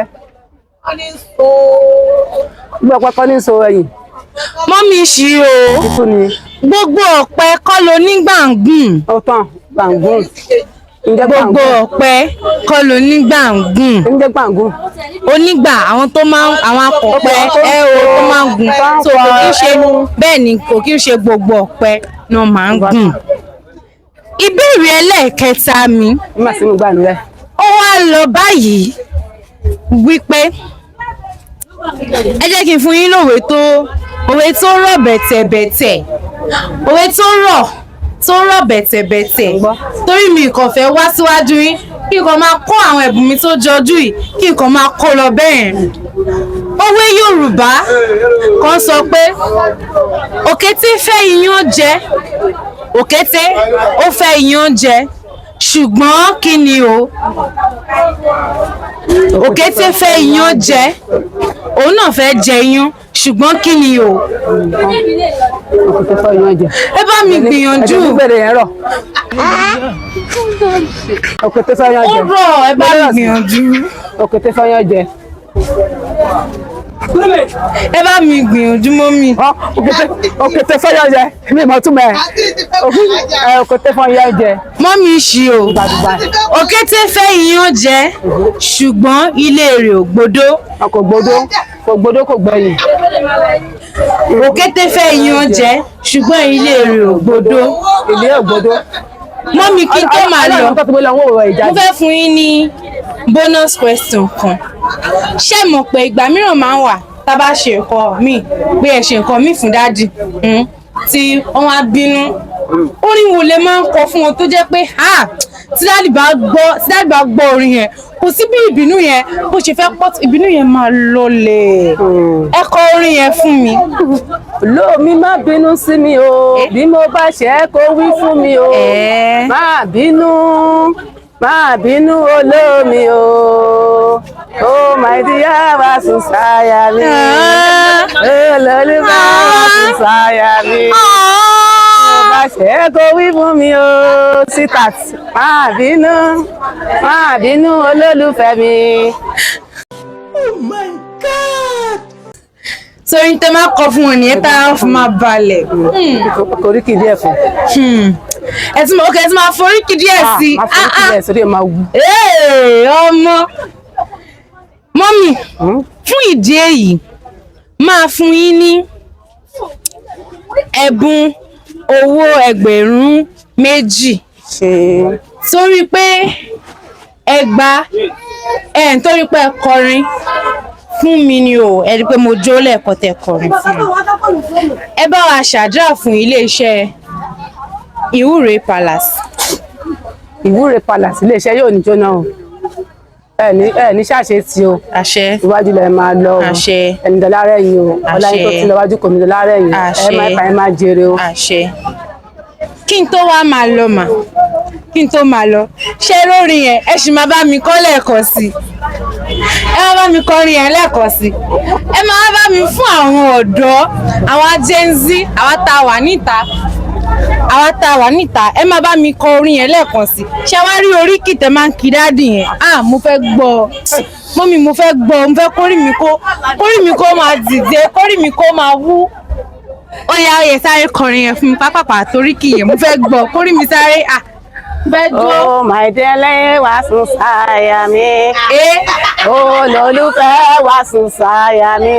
Gbogbo ọ̀pẹ kọ́ ní so ẹyìn. Mọ́mí ṣí o. Títún ni. Gbogbo ọ̀pẹ kọ́ ló ní gbàǹgùn. Ó tán, gbàǹgùn. Ǹjẹ́ Gbogbo ọ̀pẹ kọ́ ló ní gbàǹgùn. Ǹjẹ́ gbàǹgùn. Onígbà àwọn tó máa ń àwọn akọ̀pẹ ẹ o tó máa ń gùn tó kò kí ń ṣe bẹ́ẹ̀ ni, kò kí ń ṣe gbogbo ọ̀pẹ náà máa ń gùn. Ìbéèrè ẹlẹ́ẹ̀kẹta mi. Nígbà tí mo gbà nù rẹ. Ó wá lọ báyìí wípé ẹ jẹ́ kí n fún yín lówe tó òwe tó rọ̀ bẹ̀tẹ̀bẹ̀tẹ̀, òwe tó rọ̀ bẹ̀tẹ̀bẹ̀tẹ̀, torí mi kàn fẹ́ wá síwájú yín kí n kàn máa kó àwọn ẹ̀bùn mi tó jọjú yìí, kí n kàn máa kó lọ bẹ́ẹ̀. Òwe Yorùbá kan sọ pé òkété fẹ́ iyán jẹ, òkété ó fẹ́ iyán jẹ, ṣùgbọ́n kí ni o? Òkété fẹ́ iyán jẹ, òun náà fẹ́ jẹ iyán, ṣùgbọ́n kí ni o? Òkété fẹ́ iyán jẹ. Ẹ bá mi gbìyànjú. Ẹ̀jẹ̀ gbígbèrè yẹn rọ̀. Òkété fẹ́ iyán Ó jẹ. rọ̀, ẹ bá mi gbìyànjú. Òkété fẹ́ iyán jẹ. Ẹ bá mi gbìyànjú, mummy. Òkété fẹ́yọ̀ jẹ, mi mọ̀ túmọ̀ ẹ̀. Òkété fẹ́yọ̀ jẹ. Mummy ṣì o. Òkété fẹ́ iyán jẹ, ṣùgbọ́n ilé rẹ̀ ò gbódó. Kò gbódó, kò gbódó, kò gbẹ̀yìn. Òkété fẹ́ iyán jẹ, ṣùgbọ́n ilé rẹ̀ ò gbódó. Ilé ò gbódó. Mummy, kí n tó máa lọ, Ọlọ́run tó ti gbé lọ, wọ́n ò rọ ìjà. mo fẹ́ fún yín ní bonus question kan. Ṣé mọ̀ pé ìgbà mìíràn máa ń wà tá a bá ṣe nǹkan míì, pé ẹ ṣe nǹkan míì fún daddy, tí wọ́n á bínú, orin wo lẹ máa ń kọ fún wọn tó jẹ́ pé, ah, tí daddy bá gbọ́ orin yẹn, kò sí bí ìbínú yẹn bó ṣe fẹ́ pọ̀ tó, ìbínú yẹn máa lọlẹ̀? Ẹ kọ orin yẹn fún mi. Olómi, má bínú sí mi o, bí mo bá ṣe é, kó wí fún mi o. Má bínú, má bínú olómi o. Oh my dear, wá sùn sáyà mi. Olólùfẹ́, wá sùn sáyà mi. Mo bá ṣe é, kó wí fún mi o. Sitat, má bínú, má bínú olólùfẹ́ mi. Oh my God! Torí tẹ máa kọ fún wọn nìyẹn tá a fún máa balẹ̀. Koríki díẹ̀ fún. Ẹ tún ok, ẹ tún máa foríkì díẹ̀ sí i. Máa foríkì díẹ̀ sórí ẹ̀ máa wú. Ee, ọmọ. Mummy, fún ìdí èyí, máa fún yín ní ẹ̀bùn owó 2,000 torí pé ẹ gba ẹ, nítorí pé ẹ kọrin fún mi ni o. Ẹ rí i pé mo jó lẹ́ẹ̀kan tẹ́ kọrin fún mi. Ẹ bá wa ṣàdúrà fún iléeṣẹ́ Ìwúre Palace. Ìwúre Palace, iléeṣẹ́ yóò ní jóná o. Ẹ ní ṣàṣe tí o. Àṣẹ. Iwájú lẹ máa lọ o. Àṣẹ. Ẹni dọlá rẹ yìí o. Ọlá yín tó Àṣẹ. ti lọ wájú kò ní dọlá rẹ yìí. Ẹ Àṣẹ. máa fà, ẹ máa jèrè o. Àṣẹ. Kí n tó wá máa lọ mà, kí n tó máa lọ, ṣé lórí yẹn ẹ sì máa bá mi kọ́ lẹ́ẹ̀kan sí i. Ẹ máa bá mi kọrin yẹn lẹ́ẹ̀kan sí i. Ẹ máa bá mi fún àwọn ọ̀dọ́, àwọn Gen Z, àwa tá a wà níta, àwa tá a wà níta, ẹ máa bá mi kọ orin yẹn lẹ́ẹ̀kan sí i. Ṣé wàá rí oríkì tẹ máa ń kí daddy yẹn? Ah, mo fẹ́ gbọ́ ọ. Mummy, mo fẹ́ gbọ́ ọ. Mo fẹ́ kórì mi kó máa dìde, kórì mi kó máa wú. Ó yá, ó yẹ, sáré kọrin yẹn fún mi pápápá, torí kì í yẹn mo fẹ́ gbọ́, kórì mi sáré, ah, fẹ́ jó. Oh my darling, wá sùn sáyà mi. Olólùfẹ́, wá sùn sáyà mi.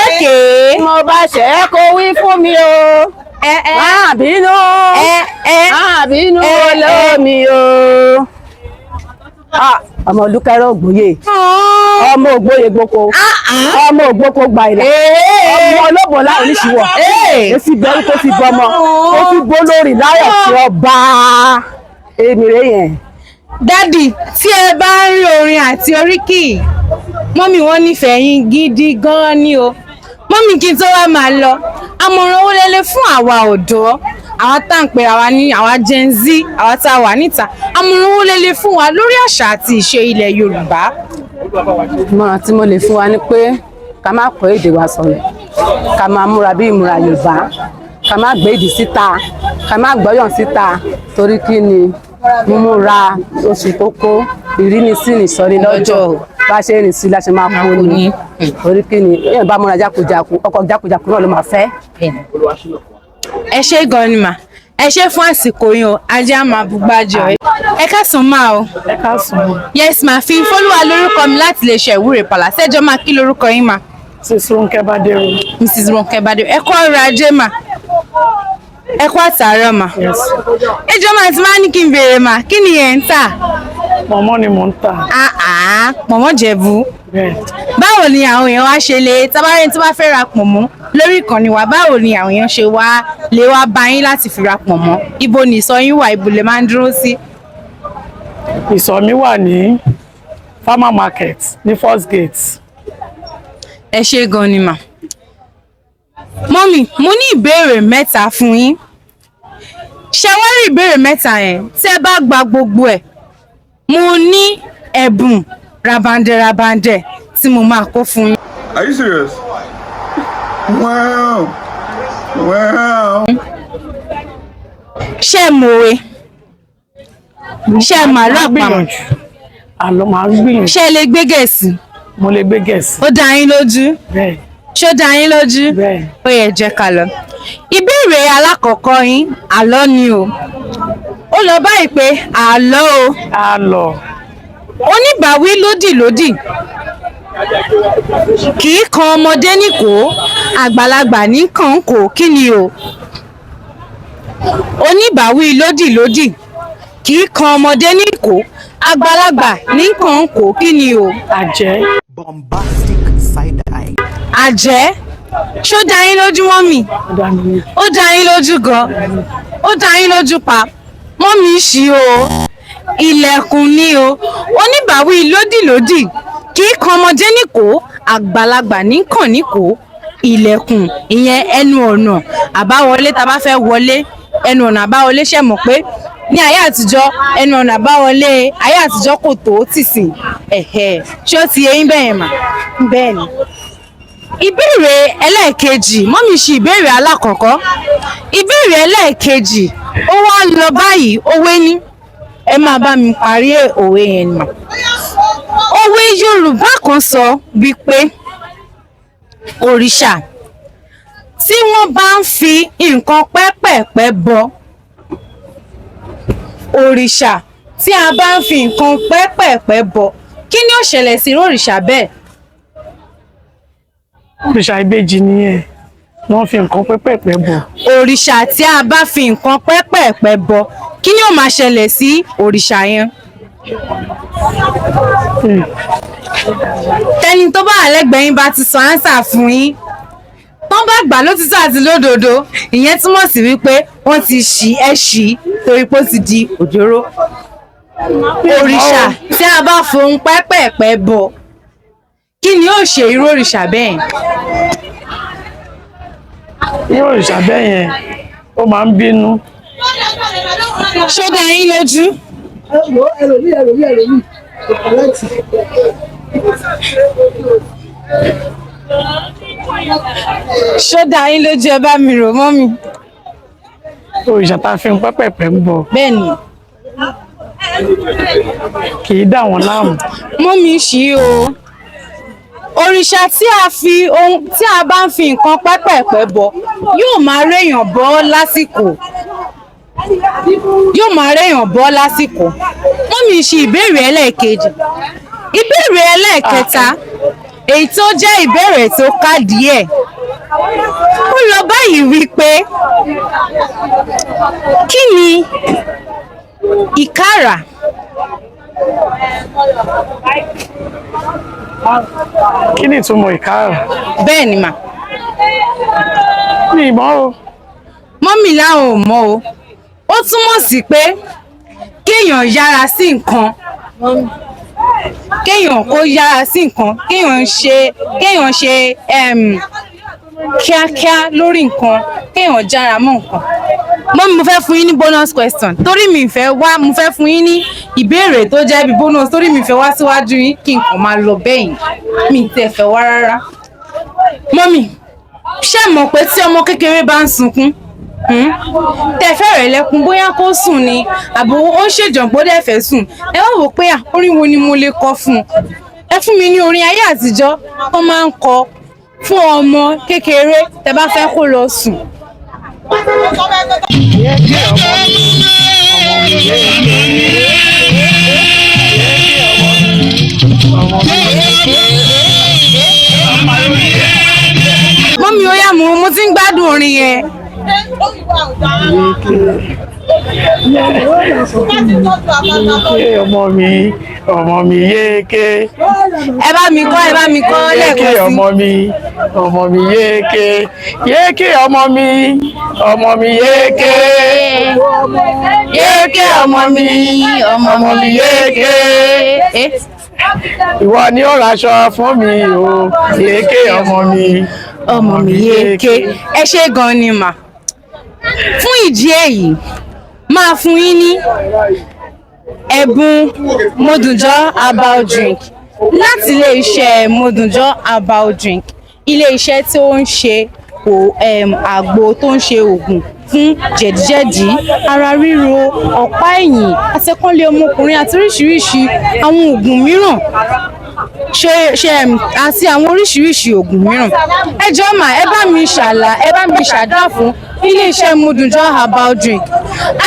Okay. Mo bá ṣe é, kó wí fún mi o. Má bínú. Má bínú olómi o. Ah, ọmọ Olúkẹ́rẹ́ Ògbóyè. Ọmọ Ògbóyè gboko. Ọmọ ògbóko gba ìlà. Ọmọ olóbò láwọn oníṣìwọ̀. Èsì bẹ́rù kó fi bọ́mọ. Ó fi bó lórí láyọ̀ tí ọba. Èmi rè yẹn. Daddy, tí ẹ bá ń rí orin àti oríkì, mummy wọn nífẹ̀ẹ́ yín gidi gan-an ni o. Mummy, kí n tó wá máa lọ, àmọ̀ràn owó lélẹ̀ fún àwa ọ̀dọ́, àwa tá à ń pera wa ní àwa Gen Z, àwa tá a wà níta, àmọ̀ràn owó lélẹ̀ fún wa lórí àṣà àti ìṣe ilẹ̀ Yorùbá? Ìmọ̀ràn tí mo lè fún wa ni pé ká má kọ́ èdè wa sọnù, ká máa múra bí ìmúra Yorùbá, ká má gbé ìdí síta, ká má gbọ́yàn síta. Torí kí ni? Múmúra oṣù kókó, ìrínisí nìsọ̀rí lọ́jọ́. Bá ṣe rìn sí la ṣe máa kó ni. Torí kí ni? Èèyàn bá múra jákujàku, ọkọ jákujàku náà ló máa fẹ́. Ẹ ṣé gan ni mà, ẹ ṣé fún àsìkò yín o. Ajé á máa bugbájọ. Ẹ káàsán máa o. Ẹ káàsán. Yes ma. Fi Fọlúwa lórúkọ mi láti lè ṣe Ìwúre Palace. Ẹjọ́ máa, kí lórúkọ yín mà? Mrs. Ronke Badero. Mrs. Ronke Badero, ẹ kú ọrọ̀ ajé mà, ẹ kú àtàárọ̀ mà. Ẹjọ́ máa ti máa ní kí n béèrè mà, kí ni ẹ̀ ń tà? Pọ̀nmọ́ ni mò ń tà. Ah, pọ̀nmọ́ Jẹ̀bú. Bẹ́ẹ̀. Báwo ni àwọn èèyàn wá ṣe lè tabarẹ́ni tó bá fẹ́ ra pọ̀nmọ́ lórí ìkànnì wa, báwo ni àwọn èèyàn ṣe wá lè wá bá yín láti fi ra pọ̀nmọ́? Ibo ni ìsọ̀ yín wà? Ibo lè máa ń dúró sí? Ìsọ̀ mi wà ní Farmer Market ní First Gate. Ẹ ṣé gan ni mà. Mummy, mo ní ìbéèrè mẹ́ta fún yín. Ṣé wá rí ìbéèrè mẹ́ta yẹn, tí ẹ bá gba gbogbo ẹ̀, mo ní ẹ̀bùn rabandẹ rabandẹ tí mo máa kó fún yín. Are you serious? Wow. Wow. Ṣé ẹ mọ̀wé? Ṣé ẹ màlúù àpamọ̀? Àlọ́ máa ń gbìyànjú. Ṣé ẹ lè gbé Gẹ̀ẹ́sì? Mo lè gbé Gẹ̀ẹ́sì. Ó dá yín lójú? Bẹ́ẹ̀. Ṣó dá yín lójú? Bẹ́ẹ̀. Ó yẹ jẹ́ ká lọ. Ìbéèrè alákọ̀ọ́kọ́ yín, àlọ́ ni o. Ó lọ báyìí pé àlọ́ o. Àlọ́. Oníbàáwí lódìlódì kì í kan ọmọdé níkòó, àgbàlagbà ní kàn kò, kí ni o? Oníbàáwí lódìlódì kì í kan ọmọdé níkòó, àgbàlagbà ní kàn kò, kí ni o? Àjẹ́. Bombastic side eye. Àjẹ́. Ṣó dá yín lójú, mọ́mì? Ó dá mi lójú. Ó dá yín lójú gan. Ó dá yín lójú pa. Mọ́mì ṣí o, ilẹ̀kùn ni o. Oníbàáwí lódìlódì kì í kan ọmọdé níkòó, àgbàlagbà ní kàn níkòó, ilẹ̀kùn, ìyẹn ẹnu ọ̀nà àbáwọlé tá a bá fẹ́ wọlé, ẹnu ọ̀nà àbáwọlé. Ṣe mọ̀ pé ní ayé àtijọ́, ẹnu ọ̀nà àbáwọlé ayé àtijọ́ kò tó tìsín? Ẹ̀hẹ̀, ṣé ó ti yé yín bẹ́ẹ̀ mà? Bẹ́ẹ̀ ni. Ìbéèrè ẹlẹ́ẹ̀kejì, mọ́mì ṣe ìbéèrè alákọ̀ọ́kọ́. Ìbéèrè ẹlẹ́ẹ̀kejì ó wá lọ báyìí, òwe ní, ẹ máa bá mi parí òwe yẹn mà. Òwe Yorùbá kan sọ wípé òrìṣà tí wọ́n bá ń fi nǹkan pẹ́pẹ̀pẹ́ bọ, òrìṣà tí a bá ń fi nǹkan pẹ́pẹ̀pẹ́ bọ, kí ni ó ṣẹlẹ̀ sí irú òrìṣà bẹ́ẹ̀? Òrìṣà ìbejì nìyẹn, wọ́n fi nǹkan pẹ́pẹ́pẹ́ bọ̀. Òrìṣà tí a bá fi nǹkan pẹ́pẹ̀pẹ́ bọ, kí ni ó máa ṣẹlẹ̀ sí òrìṣà yẹn? Tẹni tó bá wà lẹ́gbẹ̀ẹ́ yín bá ti sọ ánsà fún yín, tán bá gbà lótìtọ́ àti lódodo, ìyẹn túmọ̀ sí wípé wọ́n ti ṣì ẹ́ ṣì, torí pé ó ti di òjòrò. Òrìṣà tí a bá fohun pẹ́pẹ̀pẹ́ bọ, kí ni ó ṣe irú òrìṣà bẹ́ẹ̀? Irú òrìṣà bẹ́ẹ̀ yẹn, ó máa ń bínú. Ṣó dá yín lójú? Ẹlòmíì, ẹlòmíì, ẹlòmíì kò kọ̀rẹ́tì. Ṣó dá yín lójú? Ẹ bá mi rò, mọ́ mi. Òrìṣà tá a fi ń pẹ́pẹ́pẹ́ ń bọ̀. Bẹ́ẹ̀ ni. Kì í dà wọ́n láàmú. Mọ́mì ṣí o. Òrìṣà tí a fi ohun tí a bá ń fi nǹkan pẹ́pẹ̀pẹ́ bọ yóò máa réèyàn bọ́ lásìkò, yóò máa réèyàn bọ́ lásìkò. Mọ́mì ṣe ìbéèrè ẹlẹ́ẹ̀kejì. Ìbéèrè ẹlẹ́ẹ̀kẹta, èyí tó jẹ́ ìbéèrè tó ká díẹ̀, ó lọ báyìí wípé kí ni ìkárà? Kí ni ìtumọ̀ ìkárà? Bẹ́ẹ̀ ni mà. Mi ì mọ̀ o. Mọ́mì láwọn ò mọ̀ o. Ó túmọ̀ sí pé kéèyàn yára sí nǹkan, kéèyàn kó yára sí nǹkan, kéèyàn ṣe kíákíá lórí nǹkan, kéèyàn jára mọ́ nǹkan. Mọ́mì, mo fẹ́ fún yín ní bonus question torí mi fẹ́ wá, mo fẹ́ fún yín ní ìbéèrè tó jẹ́ bí bonus torí mi fẹ́ wá síwájú yín kí n kàn máa lọ bẹ́yìn, mi ì tẹ̀ fẹ́ wá rárá. Mọ́mì, ṣé mọ̀ pé tí ọmọ kékeré bá ń sunkún, tẹ fẹ́ rẹ̀ lẹ́kún, bóyá kó sùn ni àbò ó ń ṣèjọ̀gbọ́n dẹ̀ fẹ́ sùn, ẹ wá wò pé à, orin wo ni mo lè kọ fún un? Ẹ fún mi ní orin ayé àtijọ́ tó máa ń kọ fún ọmọ kékeré tẹ bá fẹ́ kó lọ sùn. Yéèké ọmọ mi, ọmọ mi yéèké. Yéèké ọmọ mi, ọmọ mi yéèké. Ọmọ mi yéèké. Mọ́mì, ó yá, mo ti ń gbádùn orin yẹn. Yéèké yéèké ọmọ mi, ọmọ mi yéèké. Ẹ bá mi kọ́, ẹ bá mi kọ́ lẹ́ẹ̀kan Yéèké sí. ọmọ mi, ọmọ mi yéèké. Yéèké ọmọ mi, ọmọ mi yéèké. Yéèké ọmọ mi, ọmọ mi yéèké. Ìwọ ni ó raṣọ fún mi o. Yéèké ọmọ mi, ọmọ mi yéèké. Ẹ ṣé gan ni mà. Fún ìdí èyí, máa fún yín ní ẹ̀bùn Mọ́dùnjọ́ herbal drink láti ilé-iṣẹ́ Mọ́dùnjọ́ herbal drink, ilé-iṣẹ́ tí ó ń ṣe àgbo tó ń ṣe oògùn fún jẹ̀díjẹ̀dí, ara ríro, ọ̀pá ẹ̀yìn, àtẹ̀kànlé ọmọkùnrin àti oríṣiríṣi àwọn oògùn mìíràn. Ṣe ṣe àti àwọn oríṣiríṣi oògùn mìíràn. Ẹ jọ̀ọ́ mà, ẹ bá mi ṣàlà, ẹ bá mi ṣàdúrà fún iléeṣẹ́ Mudunjọ Herbal Drink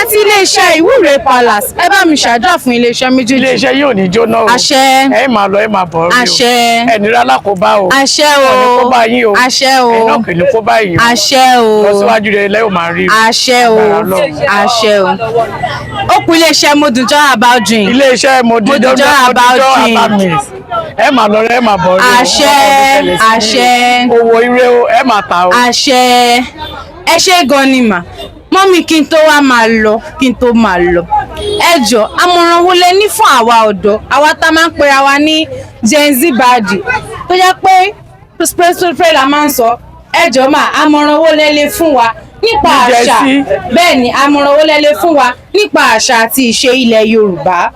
àti iléeṣẹ́ Ìwúre Palace. Ẹ bá mi ṣàdúrà fún iléeṣẹ́ méjèèjì. Iléeṣẹ́ yóò ní jóná o. Àṣẹ. Ẹ máa lọ, ẹ máa bọ̀ rí o. Àṣẹ. Ẹni rárá kò bá o. Àṣẹ o. Ọ̀nì kó bá yín o. Àṣẹ o. Ẹ̀yin náà kì í kó bá yín o. Àṣẹ o. Lọ síwájú rẹ lẹ́yìn máa rí o. Àṣẹ o. Agbára Ọlọ́run. Àṣẹ o. Ó kù iléeṣẹ́ Mudunjọ Herbal Drink. Iléeṣẹ́ Mudunjọ Mudunjọ Herbal Drink. Ẹ máa lọ, ẹ máa bọ̀ rí o. Àṣẹ. Àṣẹ. Owó ire o, ẹ máa ta o. Àṣẹ. Ẹ ṣé gan ni mà. Mọ́mí, kí n tó wá máa lọ, kí n tó máa lọ, ẹ jọ, àmọ̀ràn wo lẹ ní fún àwa ọ̀dọ́, àwa tá máa ń pera wa ní Gen Z badi, tó jẹ́ pé spray spray la máa ń sọ? Ẹ jọ mà, àmọ̀ràn wo lẹ lè fún wa nípa Ní Gen àṣà? Z? Bẹ́ẹ̀ ni, àmọ̀ràn wo lẹ lè fún wa nípa àṣà àti ìṣe ilẹ̀ Yorùbá?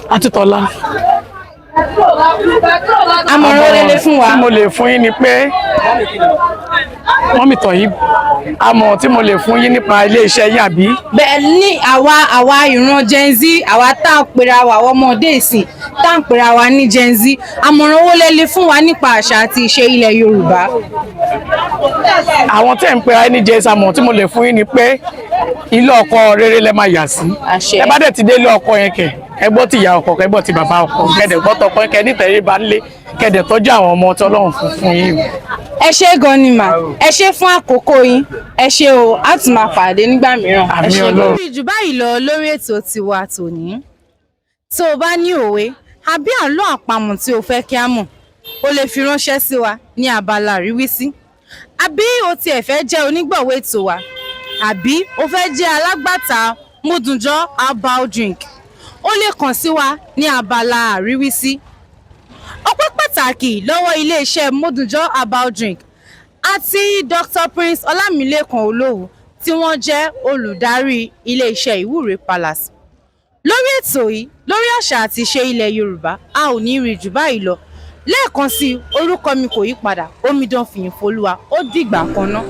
Àtútọ́lá. Àmọ̀ràn wo lẹ lè fún wa? Tí mo lè fún yín ni pé, mọ́mì tọ̀ yìí, àmọ̀ràn tí mo lè fún yín nípa iléeṣẹ́ yín àbí? Bẹ́ẹ̀ ni, àwa ìran Gen Z, àwa tá à ń pera wa, àwọn ọmọdé ìsìn tá à ń pera wa ní Gen Z, àmọ̀ràn wo lẹ lè fún wa nípa àṣà àti ìṣe ilẹ̀ Yorùbá? Àwọn tẹ́ ń pera ẹni jẹ́, àmọ̀ràn tí mo lè fún yín ni pé ilé ọkọ rere lẹ máa yà sí. Àṣẹ. Ẹ bá dẹ̀ ti dé ilé ọkọ yẹn kẹ̀, ẹ gbọ́ ti ìyá ọkọ, kẹ́ gbọ́ ti bàbá ọkọ, kẹ́dẹ̀ gbọ́ tọkọ, kẹ́ nítẹríba ńlé, kẹ́dẹ̀ tọ́jú àwọn ọmọ tí Ọlọ́run fún fún yín. Ẹ ṣé gan ni mà, ẹ ṣé fún àkókò yín, ẹ ṣé o, á tún máa pàdé nígbà mìíràn. Ẹ Àmín ṣé. Ọlọ́run. Lórí jù báyìí lọ lórí ètò tiwa tòní. Tó o bá ní òwe àbí àlọ́ àpamọ̀ tí o fẹ́ kí á mọ̀, o lè fi ránṣẹ́ sí wa ní abala àríwísí, àbí o tiẹ̀ fẹ́ jẹ́ onígbọ̀wọ́ ètò wa, àbí o fẹ́ jẹ́ alágbàtà Mudunjọ Herbal Drink, o lè kàn sí wa ní abala àríwísí. Ọpẹ́ pàtàkì lọ́wọ́ iléeṣẹ́ Mudunjọ Herbal Drink àti Dr. Prince Ọlámilẹ́kan Olówu tí wọ́n jẹ́ olùdarí iléeṣẹ́ Ìwúre Palace. Lórí ètò yìí, lórí àṣà àti ìṣe ilẹ̀ Yorùbá, a ò ní rí jù báyìí lọ. Lẹ́ẹ̀kan sí i, orúkọ mi kò yí padà, Omidan Fìyìnfolúwa. Ó dìgbà kan náà.